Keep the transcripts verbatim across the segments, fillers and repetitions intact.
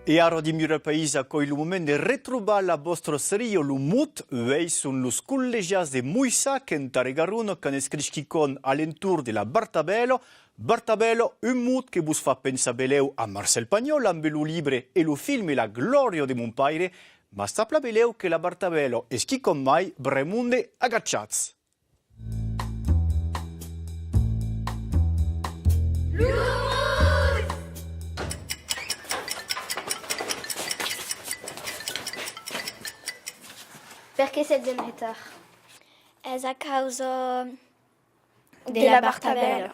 E ara, dins Muralpaís, aquò's lo moment de retrobar la vòstra seria Lo Mot. Uèi son los collegiats de Moissac, en Tarn-e-Garona, qu'an escrich quicòm a l'entorn de la Bartabèla. Bartabèla, un mot que vos fa pensar belèu a Marcel Pagnol ambe lo libre e lo filme La glòria de mon paire, mas sap plan belèu que la Bartabèla es quicòm mai, brèmonde, agachatz! Perqué sètz en retard? Es a causa de la Bartabèla.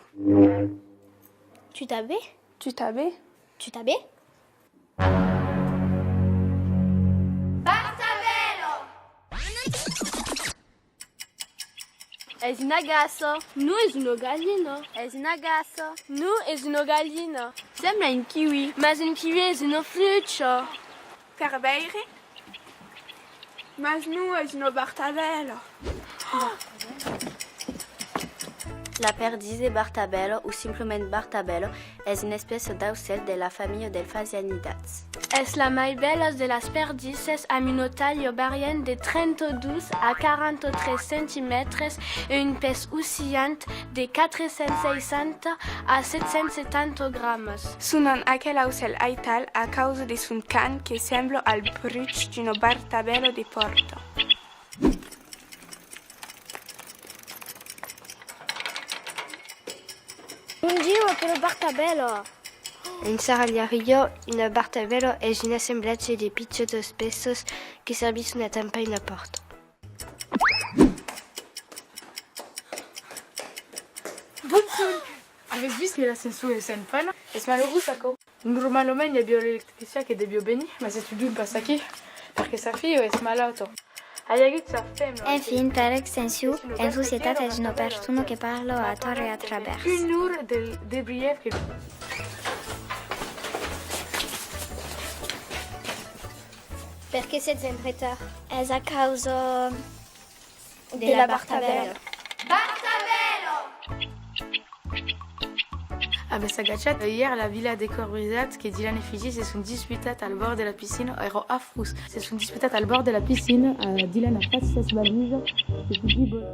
Tu t'avais? Tu t'avais? Tu t'avais? Bartabèla! Es una garça. Non, es una galina. Es una garça. Non, es una galina. Sembla un kiwi. Mas un kiwi es una frucha. Per veire? Mas non, es una bartabèla. La perditz de Bartabèla, o simplament Bartabèla, es una espècia d'aucèl de la familha dels fasianidats. Es la mai bèla de las perdisses, amb una talha variant de trenta-dos a quaranta-tres centimètres e un pes oscillant de quatre cents seissanta a sèt cents setanta gramas. Sonan aquel aucèl aital a causa de son cant que sembla al bruch d'una bartabèla de pòrta. Mon Diu, aquela bartabèla! En sarralhariá, una bartabèla es un assemblatge de pichotas pèças que servisson a tampar una pòrta. Bonjorn! Avètz vist que l'ascensor es en pana? Es malurós, aquò. Normalament, i aviá l'electrician que deviá venir, mas es totun pas aquí, perque sa filha es malauta. Ai agut sa femna. Enfin, per extension, en societat es una persona que parla a tòrt e a travèrs. Un nord del, de brièf que... Perqué sètz en retard? Es a causa de la Bartabèla. Bartabèla! Avètz agachat ièr la vila de Corbrisat que Dylan e Fiji se son disputat al bòrd de la piscina? Èra afrós. Se son disputat al bòrd de la piscina, eh, Dylan a fach sas valisas e Fiji, bon.